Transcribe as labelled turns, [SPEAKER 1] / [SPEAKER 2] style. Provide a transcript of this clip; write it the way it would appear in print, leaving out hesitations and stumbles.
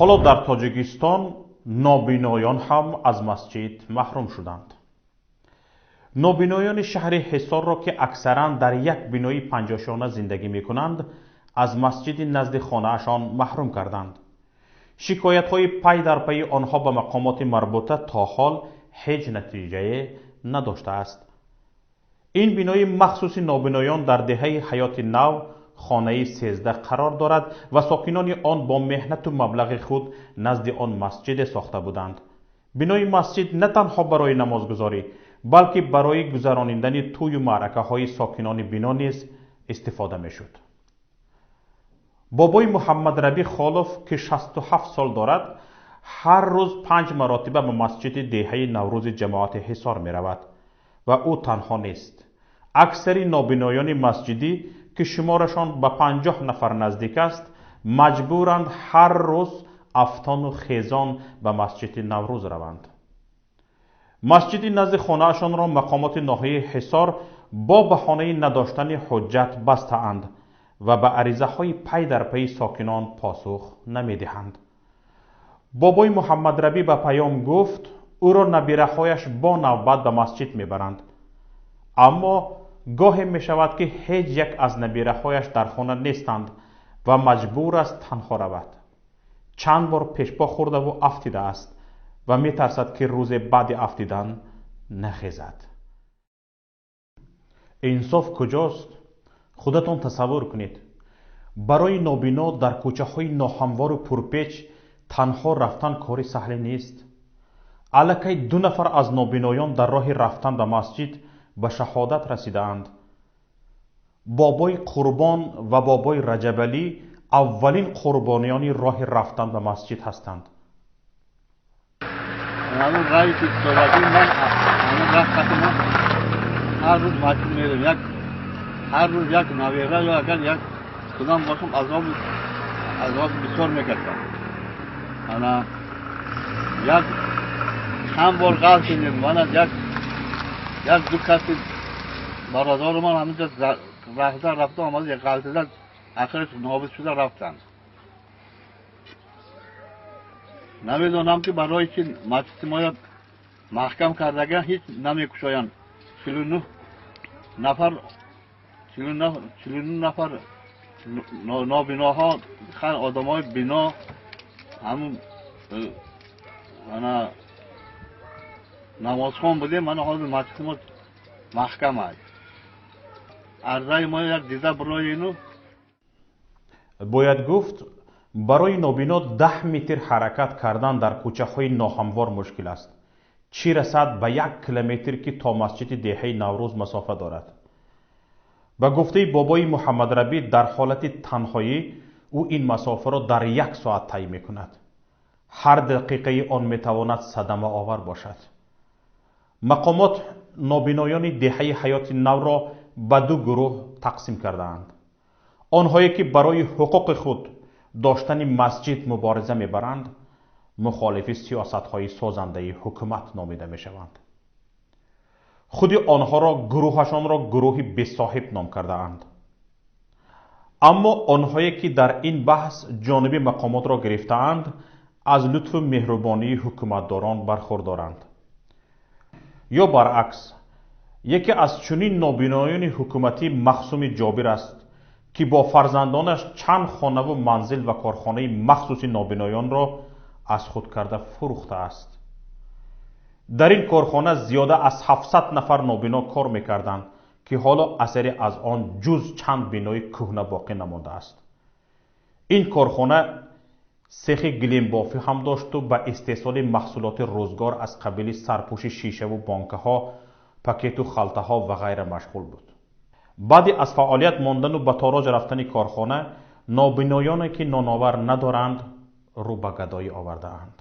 [SPEAKER 1] Ҳоло дар Тоҷикистон нобиноён ҳам аз масҷид маҳрум шуданд. Нобиноёни шаҳри Ҳисорро, ки аксаран дар як бинои панҷошона зиндагӣ мекунанд, аз масҷиди назди хонаашон маҳрум карданд. Шикоятҳои пай дар пайи онҳо ба мақомоти марбута то ҳол ҳеҷ натиҷае надоштааст. Ин бинои махсуси нобиноён дар деҳаи Ҳаёти Нав, хонаи 13 қарор дорад ва сокинони он бо меҳнату маблағи худ назди он масҷиде сохта буданд. Бинои масҷид на танҳо барои намозгузорӣ, балки барои гузаронидани тӯю маъракаҳои сокинони бино низ истифода мешуд. Бобои Муҳаммадрабӣ Холов, ки 67 сол дорад, ҳар рӯз 5 маротиба ба масҷиди деҳаи Наврӯзи ҷамоати Ҳисор меравад ва ӯ танҳо нест. Аксари нобиноёни масҷидӣ, ки шуморашон ба 50 нафар наздик аст, маҷбуранд ҳар рӯз афтону хезон ба масҷиди Наврӯз раванд. Масҷиди назди хонаашонро мақомоти ноҳияи Ҳисор бо баҳонаи надоштани ҳуҷҷат бастаанд ва ба аризаҳои пай дар пайи сокинон посух намедиҳанд. Бобои Муҳаммадрабӣ ба Паём гуфт, ӯро набираҳояш бо навбат ба масҷид мебаранд, аммо гоҳе мешавад, ки ҳеҷ як аз набираҳояш дар хона нестанд ва маҷбур аст танҳо равад. Чанд бор пешпо хӯрдаву афтидааст ва метарсад, ки рӯзе баъди афтидан нахезад. Инсоф куҷост? Худатон тасаввур кунед, барои нобино дар кӯчаҳои ноҳамвору пурпеч танҳо рафтан кори саҳле нест. Аллакай 2 нафар аз нобиноён дар роҳи рафтан ба масҷид ба шаҳодат расидаанд. Бобои Қурбон ва бобои Раҷабалӣ аввалин қурбониёни роҳи рафтан ба масҷид ҳастанд.
[SPEAKER 2] Ҳамон раҳи ки истодаги ман, ҳамон раҳ қати ман ҳар рӯз масҷид мерам. Як ҳар рӯз як навера ё агар як худам бошам, азоб бисёр мекашам. Ана як чанд бор ғалтидем. Мана як ду каси бародару ман ҳаминҷо раҳда рафта омада, як ғалтида, ахираш нобуд шуда рафтанд. Намедонам, ки барои чи масҷиди моя маҳкам кардаган, ҳеҷ намекушоянд. 49 нафар, 49 нафар нобиноҳо, ҳар одамои бино, ҳамун ана намозхон будем. Мана ҳозир масҷиди мо маҳкам аст. Арзаи мо як дида бироину.
[SPEAKER 1] Бояд гуфт, барои нобино 10 метр ҳаракат кардан дар кӯчаҳои ноҳамвор мушкил аст, чӣ расад ба 1 километр, ки то масҷиди деҳаи Наврӯз масофа дорад. Ба гуфтаи бобои Муҳаммадрабӣ, дар ҳолати танҳоӣ ӯ ин масофаро дар 1 соат тай мекунад. Ҳар дақиқаи он метавонад садамаовар бошад. Мақомот нобиноёни деҳаи Ҳаёти Навро ба 2 гурӯҳ тақсим кардаанд. Онҳое, ки барои ҳуқуқи худ доштани масҷид мубориза мебаранд, мухолифи сиёсатҳои созандаи ҳукумат номида мешаванд. Худи онҳоро гурӯҳашонро гурӯҳи бесоҳиб ном кардаанд. Аммо онҳое, ки дар ин баҳс ҷониби мақомотро гирифтаанд, аз лутфу меҳрубонии ҳукуматдорон бархурдоранд. Ё баръакс, яке аз чунин нобиноёни ҳукуматӣ Махсуми Ҷобир аст, ки бо фарзандонаш чанд хонаву манзил ва корхонаи махсуси нобиноёнро аз худ карда фурӯхтааст. Дар ин корхона зиёда аз 700 нафар нобино кор мекарданд, ки ҳоло асаре аз он ҷуз чанд бинои кӯҳна боқӣ намондааст. Ин корхона сехи гилембофӣ ҳам дошту ба истеҳсоли маҳсулоти рӯзгор аз қабили сарпӯши шишаву бонкаҳо, пакету халтаҳо ва ғайра машғул буд. Баъди аз фаъолият мондану ба тороҷ рафтани корхона, нобиноёне, ки ноновар надоранд, рӯ ба гадоӣ овардаанд.